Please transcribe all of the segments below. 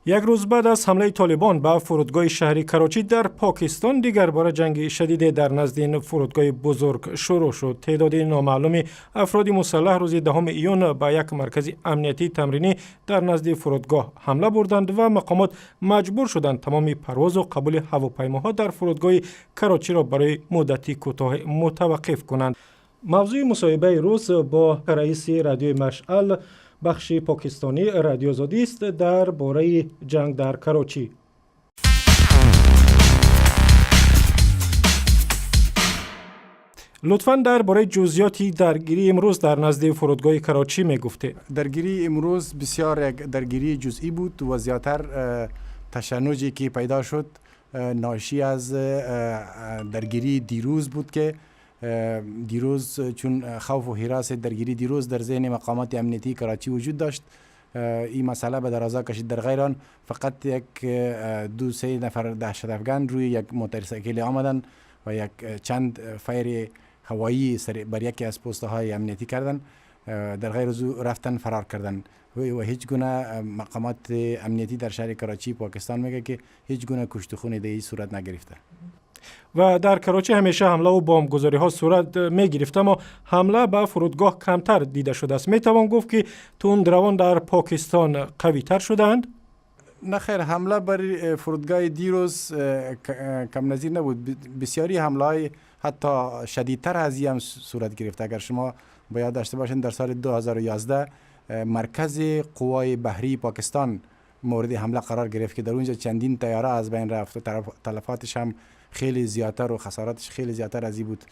Як рӯз баъд аз ҳамлаи Толибон ба фурудгоҳи шаҳри Карочӣ дар Покистон, дигарбора ҷанги шадиде дар назди ин фурудгоҳи бузург шурӯъ шуд. Теъдоди номаълуми афроди мусаллаҳ рӯзи 10 июн ба як маркази амниятии тамринӣ дар назди фурудгоҳ ҳамла бурданд ва мақомот маҷбур шуданд тамоми парвозу қабули ҳавопаймоҳо дар фурудгоҳи Карочиро барои муддати кӯтоҳ мутаваққиф кунанд. Мавзӯи мусоҳибаи рӯз бо раиси Радиои Машъал, бахши покистонӣ Радиои Озодист, дар бораи ҷанг дар Карочӣ. Лутфан дар бораи ҷузъиёти даргирии имрӯз дар назди фурудгоҳи Карочӣ мегуфтед. Даргирии имрӯз бисёр як даргирии ҷузъӣ буд ва зиёдтар ташаннуҷе ки пайдо шуд, ношӣ аз даргирии дирӯз буд, ки дирӯз чун хавфу ҳироси даргирии дирӯз дар зеҳни мақомоти амниятии Карачӣ вуҷуд дошт, ин масъала ба дароза кашид. Дар ғайр он фақат як ду се нафар даҳшатафган рӯи як моторсайкеле омаданд ва як чанд файри ҳавоӣ бар яке аз постаҳои амниятӣ карданд. Дар ғайр аз ӯ рафтан, фарор карданд ва ҳеҷ гуна мақомоти амниятӣ дар шаҳри Карачии Покистон мегӯяд, ки ҳеҷ гуна куштухуне дар ин сурат нагирифта. Ва дар Карочӣ ҳамеша ҳамлаву бомбгузориҳо сурат мегирифт, аммо ҳамла ба фурудгоҳ камтар дида шудааст. Метавон гуфт, ки тундравон дар Покистон қавитар шудаанд? На хайр, ҳамла бар фурудгоҳи дирӯз камназир набуд. Бисёри ҳамлаҳои ҳатто шадидтар аз ин ҳам сурат гирифта. Агар шумо ба ёд дошта бошед, дар соли 2011 маркази қувваи баҳрии Покистон мавриди ҳамла қарор гирифт, ки дар онҷо чандин тайёра аз байн рафт ва талафоташ ҳам хеле зиёдтар ва хасораташ хеле зиёдтар аз ин буд.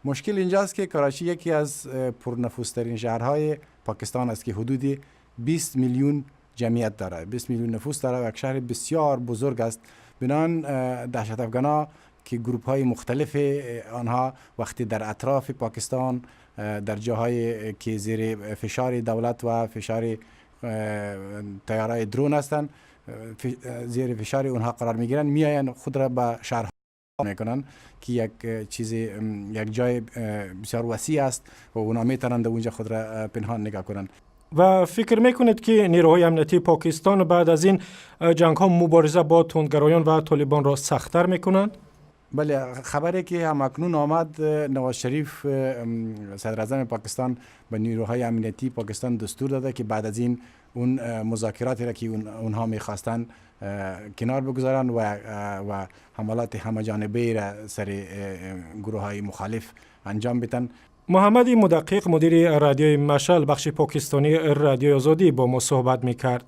Мушкил инҷост, ки Карачӣ яке аз пурнафузтарин шаҳрҳои Покистон аст, ки ҳудуди 20 миллион ҷамъият дорад, 20 миллион нуфуз дорад ва як шаҳри бисёр бузург аст. Бинан даҳшатафганҳо, ки гурӯҳҳои мухталифи онҳо вақте дар атрофи Покистон, дар ҷоҳое ки зери фишори давлат ва фишори тайёраи дрон ҳастанд, зери фишори онҳо қарор мегиранд, меоянд, худро ба шаҳрҳо мекунанд, ки як чизи як ҷои бисёр васеъ аст ва онҳо метавонанд дар онҷо худро пинҳон нигоҳ кунанд. Ва фикр мекунед, ки нерӯҳои амниятии Покистон баъд аз ин ҷангҳо мубориза бо тундгароён ва Толибонро сахттар мекунанд? Бале, хабаре ки ҳамакнун омад, Навоз Шариф, садр Покистон, ба нерӯҳои амниятии Покистон дастур дода, ки баъд аз ин он музокиротеро ки онҳо мехостанд канор бигузоранд ва ҳамалоти ҳамаҷонибаеро сари гурӯҳҳои мухолиф анҷом бидиҳанд. Муҳаммади Мудаққиқ, мудири Радиои Машъал, бахши покистонии Радиои Озодӣ, бо мо суҳбат мекард.